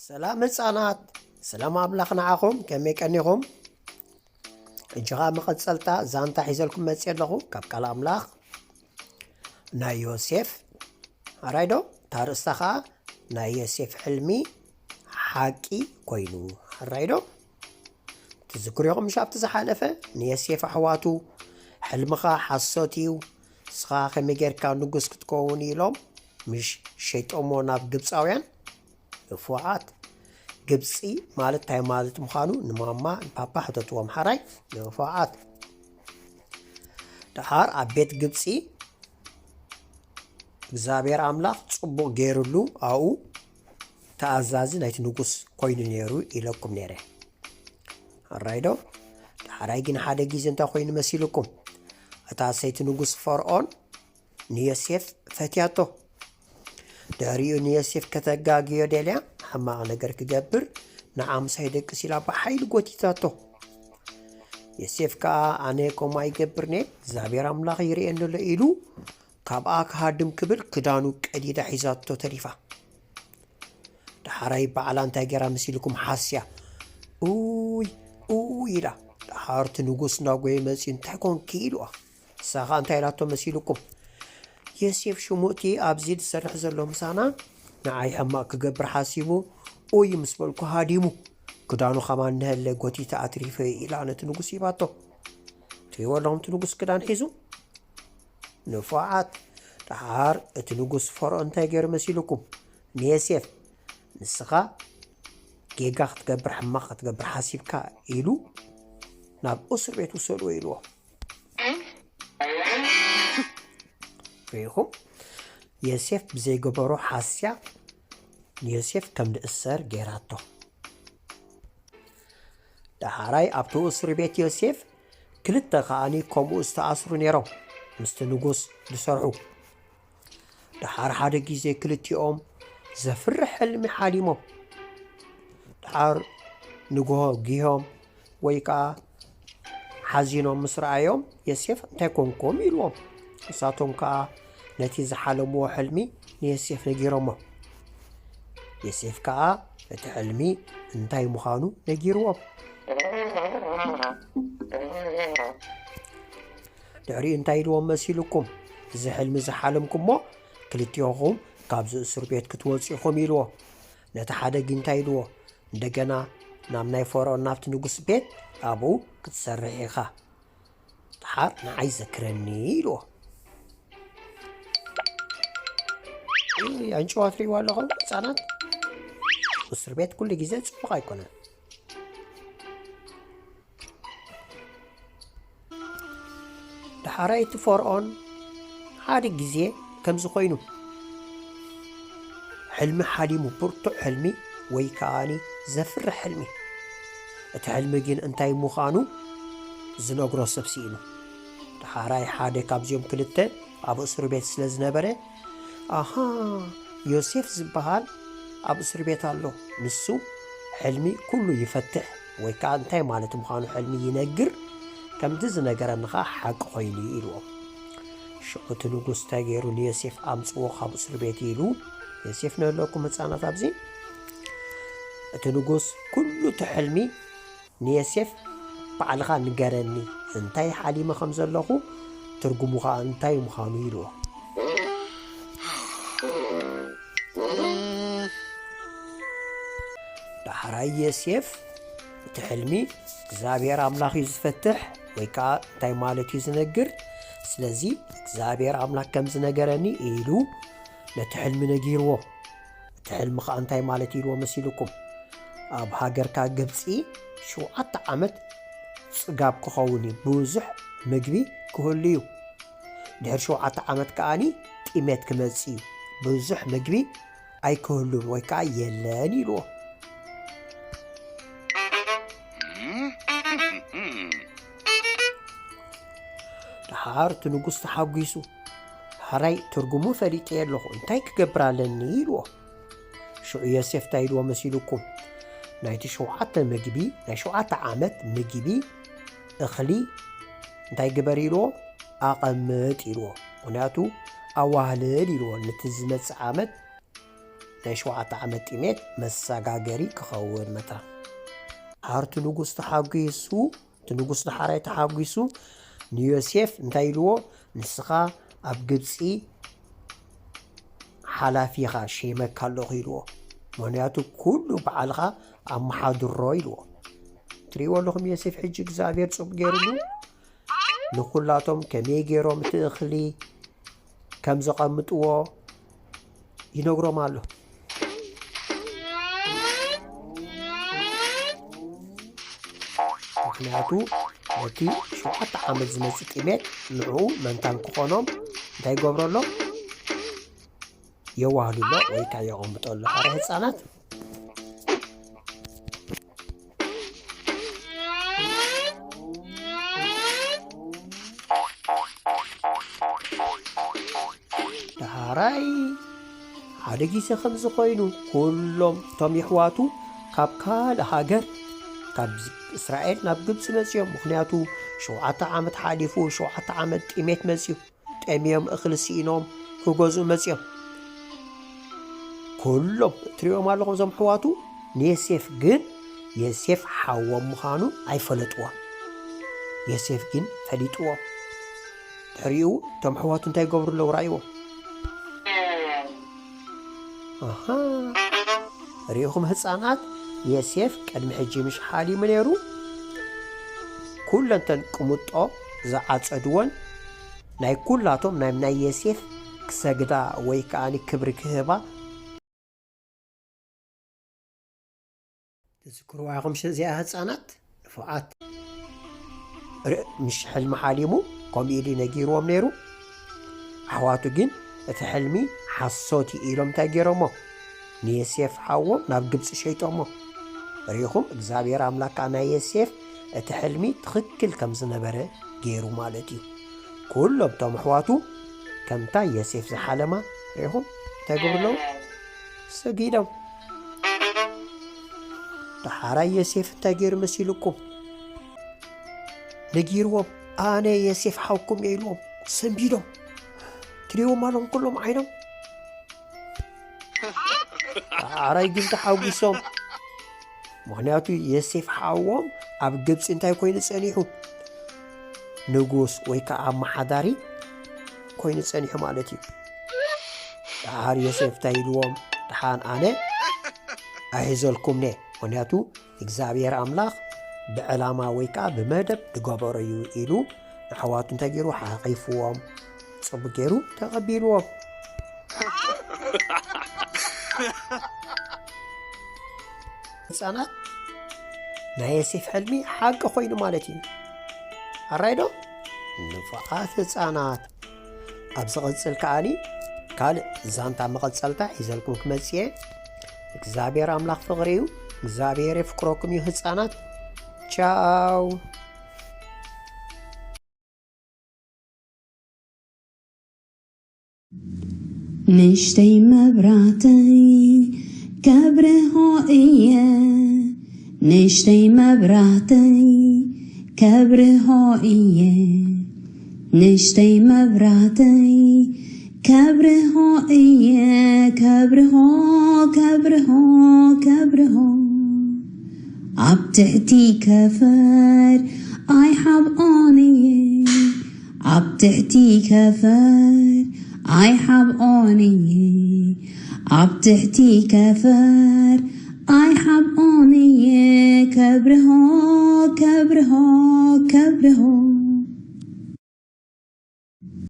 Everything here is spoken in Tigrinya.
ሰላም ህፃናት፣ ሰላም ኣምላኽ ንዓኹም። ከመይ ቀኒኹም? ሕጂ ኸዓ መቐፀልታ ዛንታ ሒዘልኩም መፅእ ኣለኹ ካብ ቃል ኣምላኽ ናይ ዮሴፍ። ኣራይ ዶ? እታ ርእስታ ኸዓ ናይ ዮሴፍ ሕልሚ ሓቂ ኮይኑ። ኣራይ ዶ? ትዝክሩ ኢኹም ምሽ ኣብቲ ዝሓለፈ ንዮሴፍ ኣሕዋቱ፣ "ሕልምኻ ሓሶት እዩ፣ ንስኻ ከመይ ጌርካ ንጉስ ክትከውን?" ኢሎም ምሽ ሸይጦሞ ናብ ግብፃውያን። ንፉዓት። ግብፂ ማለት እንታይ ማለት ምዃኑ ንማማ ንፓፓ ሕተትዎም ሓራይ። ንፉዓት። ደሓር ኣብ ቤት ግብፂ እግዚኣብሔር ኣምላኽ ጽቡቕ ገይሩሉ ኣብኡ ተኣዛዚ ናይቲ ንጉስ ኮይኑ ነይሩ ኢለኩም ነይረ። ኣራይ ዶ? ደሓራይ ግን ሓደ ግዜ እንታይ ኮይኑ መሲልኩም? እታ ሰይቲ ንጉስ ፈርኦን ንዮሴፍ ፈትያቶ። ድሕሪኡ ንዮሴፍ ከተጋግዮ ደልያ፣ ሕማቕ ነገር ክገብር ንዓ ምሳይ ደቅስ ኢላ ብሓይሊ ጎቲታቶ። ዮሴፍ ከኣ ኣነ ከምኡ ኣይገብርን'የ፣ እግዚኣብሔር ኣምላኽ ይርእየኒ ኣሎ ኢሉ ካብኣ ክሃድም ክብል ክዳኑ ቀዲዳ ሒዛቶ ተሪፋ። ደሓራይ ባዕላ እንታይ ገይራ መሲልኩም ሓስያ? ኡይ ኡይ ኢላ። ደሓር እቲ ንጉስ እናጎየ መጺኡ እንታይ ኮንኪ ኢልዋ። ንሳ ኸኣ እንታይ ኢላቶ መሲልኩም? ዮሴፍ ሽሙ እቲ ኣብዚ ዝሰርሕ ዘሎ ምሳና ንዓይ ሕማቕ ክገብር ሓሲቡ ኡይ ምስ በልኩ ሃዲሙ ክዳኑ ኸማን እናሀለ ጎቲተ ኣትሪፈ ኢላ ነቲ ንጉስ ሂባቶ። ትሪእዎ ኣለኹም እቲ ንጉስ ክዳን ሒዙ ንፉዓት። ደሓር እቲ ንጉስ ፈርኦን እንታይ ገይሩ መሲልኩም? ንዮሴፍ ንስኻ ጌጋ ክትገብር ሕማቕ ክትገብር ሓሲብካ ኢሉ ናብ እስር ቤት ውሰድዎ ኢልዎ። ርኢኹም? ዮሴፍ ብዘይገበሮ ሓስያ ንዮሴፍ ከም ዝእሰር ገይራቶ። ደሓራይ ኣብቲ እስር ቤት ዮሴፍ ክልተ ከኣኒ ከምኡ ዝተኣስሩ ነይሮም ምስቲ ንጉስ ዝሰርሑ። ደሓር ሓደ ግዜ ክልቲኦም ዘፍርሕ ሕልሚ ሓሊሞም። ደሓር ንግሆ ጊሆም ወይ ከኣ ሓዚኖም ምስ ረኣዮም ዮሴፍ እንታይ ኮንኩም ኢልዎም። ንሳቶም ከኣ ነቲ ዝሓለምዎ ሕልሚ ንዮሴፍ ነጊሮሞ። ዮሴፍ ከኣ እቲ ሕልሚ እንታይ ምዃኑ ነጊርዎም። ድሕሪኡ እንታይ ኢልዎም መሲልኩም? እዚ ሕልሚ ዝሓለምኩሞ ክልቲኦኹም ካብዚ እስር ቤት ክትወፁ ኢኹም ኢልዎ። ነቲ ሓደጊ እንታይ ኢልዎ? እንደገና ናብ ናይ ፈርኦን ናብቲ ንጉስ ቤት ኣብኡ ክትሰርሕ ኢኻ። ደሓር ንዓይ ዘክረኒ ኢልዎ። ኣንጭዋ ትርእይዋ ኣለኹም ህፃናት? እስር ቤት ኩሉ ግዜ ፅቡቕ ኣይኮነን። ደሓራይ እቲ ፈርኦን ሓደ ግዜ ከምዚ ኮይኑ ሕልሚ ሓሊሙ፣ ብርቱዕ ሕልሚ ወይ ከኣኒ ዘፍርሕ ሕልሚ። እቲ ሕልሚ ግን እንታይ ምዃኑ ዝነግሮ ሰብ ስኢኑ። ደሓራይ ሓደ ካብዚኦም ክልተ ኣብ እስር ቤት ስለ ዝነበረ፣ ኣሃ፣ ዮሴፍ ዝበሃል ኣብ እስር ቤት ኣሎ፣ ንሱ ሕልሚ ኩሉ ይፈትሕ ወይ ከኣ እንታይ ማለት ምዃኑ ሕልሚ ይነግር፣ ከምቲ ዝነገረኒ ኸኣ ሓቂ ኮይኑ እዩ ኢልዎ። ሽዑ እቲ ንጉስ እንታይ ገይሩ ንዮሴፍ ኣምጽዎ ካብ እስር ቤት ኢሉ፣ ዮሴፍ ንህለኩም ህፃናት ኣብዚ። እቲ ንጉስ ኩሉ እቲ ሕልሚ ንዮሴፍ ባዕልኻ ንገረኒ፣ እንታይ ሓሊመ ከም ዘለኹ ትርጉሙ ኸኣ እንታይ ምዃኑ ኢልዎ። ዳሕራይ ዮሴፍ እቲ ሕልሚ እግዚኣብሔር ኣምላኽ እዩ ዝፈትሕ ወይ ከዓ እንታይ ማለት እዩ ዝነግር። ስለዚ እግዚኣብሔር ኣምላኽ ከም ዝነገረኒ ኢሉ ነቲ ሕልሚ ነጊርዎ። እቲ ሕልሚ ከዓ እንታይ ማለት ኢልዎ መሲልኩም? ኣብ ሃገርካ ግብፂ ሸውዓተ ዓመት ፅጋብ ክኸውን እዩ፣ ብዙሕ ምግቢ ክህሉ እዩ። ድሕሪ ሸውዓተ ዓመት ከዓኒ ጥሜት ክመፅእ እዩ፣ ብዙሕ ምግቢ ኣይክህሉን ወይ ከዓ የለን ኢልዎ። ደሓር እቲ ንጉስ ተሓጒሱ፣ ሓራይ ትርጉሙ ፈሊጠ ኣለኹ፣ እንታይ ክገብር ኣለኒ ኢልዎ። ሽዑ ዮሴፍ እንታይ ኢልዎ መሲልኩም? ናይቲ ሸውዓተ ምግቢ፣ ናይ ሸውዓተ ዓመት ምግቢ እኽሊ እንታይ ግበር ኢልዎ? ኣቐምጥ ኢልዎ። ምኽንያቱ ኣዋህልል ኢልዎ፣ ነቲ ዝመጽእ ዓመት ናይ ሸውዓተ ዓመት ጥሜት መሰጋገሪ ክኸውን መትራ። ሓርቲ ንጉስ ተሓጒሱ፣ እቲ ንጉስ ደሓራይ ተሓጒሱ ንዮሴፍ እንታይ ኢልዎ? "ንስኻ ኣብ ግብፂ ሓላፊኻ ሸይመካ ኣለኹ" ኢልዎ። "ምኽንያቱ ኩሉ ባዕልኻ ኣመሓድሮ" ኢልዎ። ትሪእዎ ኣለኹም፣ ዮሴፍ ሕጂ እግዚኣብሔር ጽቡቕ ገይሩሉ ንኹላቶም ከመይ ገይሮም እቲ እኽሊ ከም ዘቐምጥዎ ይነግሮም ኣሎ። ምኽንያቱ ነቲ ሸውዓተ ዓመት ዝመጽእ ጥሜት ንዕኡ መንታን ክኾኖም እንታይ ይገብሮ ኣሎ? የዋህሉ ኣሎ ወይ ከዓ የቐምጦ ኣሎ። ሓራ ህፃናት ደሃራይ ሓደ ግዜ ከምዚ ኮይኑ ኩሎም እቶም የሕዋቱ ካብ ካልእ ሃገር ካብ እስራኤል ናብ ግብፂ መፅዮም። ምኽንያቱ ሸውዓተ ዓመት ሓሊፉ፣ ሸውዓተ ዓመት ጥሜት መፅዩ። ጠምዮም እኽሊ ስኢኖም ክገዝኡ መፅዮም። ኩሎም እትሪኦም ኣለኹም እዞም ኣሕዋቱ ንየሴፍ ግን የሴፍ ሓዎም ምዃኑ ኣይፈለጥዎን። የሴፍ ግን ፈሊጥዎም። ድሕሪኡ እቶም ኣሕዋቱ እንታይ ይገብሩ ኣለዉ ራእይዎም። ኣሃ፣ ርኢኹም ህፃናት፣ የሴፍ ቅድሚ ሕጂ ምሽ ሓሊሙ ነይሩ። ኩለንተን ቅምጦ ዝዓፀድወን ናይ ኩላቶም ናይ ናይ የሴፍ ክሰግዳ ወይ ከዓ ክብሪ ክህባ ትዝክርዋ ኢኹም። እዚኣ ህፃናት ንፉዓት ር-፣ ምሽ ሕልሚ ሓሊሙ ከምኡ ኢሉ ነጊርዎም ነይሩ። ኣሕዋቱ ግን እቲ ሕልሚ ሓሶት እዩ ኢሎም እንታይ ገይሮሞ? ንየሴፍ ሓዎም ናብ ግብፂ ሸይጦሞ። ርኢኹም፣ እግዚኣብሔር ኣምላክ ከዓ ናይ የሴፍ እቲ ሕልሚ ትኽክል ከም ዝነበረ ገይሩ ማለት እዩ። ኩሎም እቶም ኣሕዋቱ ከምታ የሴፍ ዝሓለማ ርኢኹም እንታይ ገብሩ ኣለዉ? ሰጊዶም። ደሓራይ የሴፍ እንታይ ገይሩ መሲልኩም? ነጊርዎም፣ "ኣነ የሴፍ ሓውኩም እየ" ኢልዎም ሰንቢዶም። ትሪእዎም ኣለኹም ኩሎም ዓይኖም። ደሓራይ ግን ተሓጒሶም። ምኽንያቱ የሴፍ ሓዎም ኣብ ግብፂ እንታይ ኮይኑ ጸኒሑ? ንጉስ ወይ ከዓ ኣመሓዳሪ ኮይኑ ጸኒሑ ማለት እዩ። ደሓር ዮሴፍ እንታይ ኢልዎም? "ደሓን ኣነ ኣይሕዘልኩምነ፣ ምኽንያቱ እግዚኣብሔር ኣምላኽ ብዕላማ ወይ ከዓ ብመደብ ዝገበሮ እዩ" ኢሉ ንኣሕዋቱ እንታይ ገይሩ? ሓቒፍዎም፣ ጽቡቕ ገይሩ ተቐቢልዎም። ህፃናት፣ ናይ የሴፍ ሕልሚ ሓቂ ኮይኑ ማለት እዩ። ኣራይ ዶ? ንፉዓት ህፃናት፣ ኣብ ዝቕፅል ከዓኒ ካልእ ዛንታ መቐፀልታ ሒዘልኩም ክመፅእ እየ። እግዚኣብሔር ኣምላኽ ፍቕሪ እዩ። እግዚኣብሔር የፍቅረኩም እዩ ህፃናት። ቻው። ንእሽተይ መብራህተይ ከብርሆ እየ፣ ንእሽተይ መብራህተይ ከብርሆ እየ፣ ንእሽተይ መብራህተይ ከብርሆ እየ፣ ከብርሆ፣ ከብርሆ፣ ከብርሆ። ኣብ ትሕቲ ከፈር ኣይሓብኦን እየ፣ ኣብ ትሕቲ ከፈር ኣይሓብኦን እየ፣ ኣብ ትሕቲ ከፈር ኣይሓብኦን እየ፣ ከብርሆ፣ ከብርሆ፣ ከብርሆ።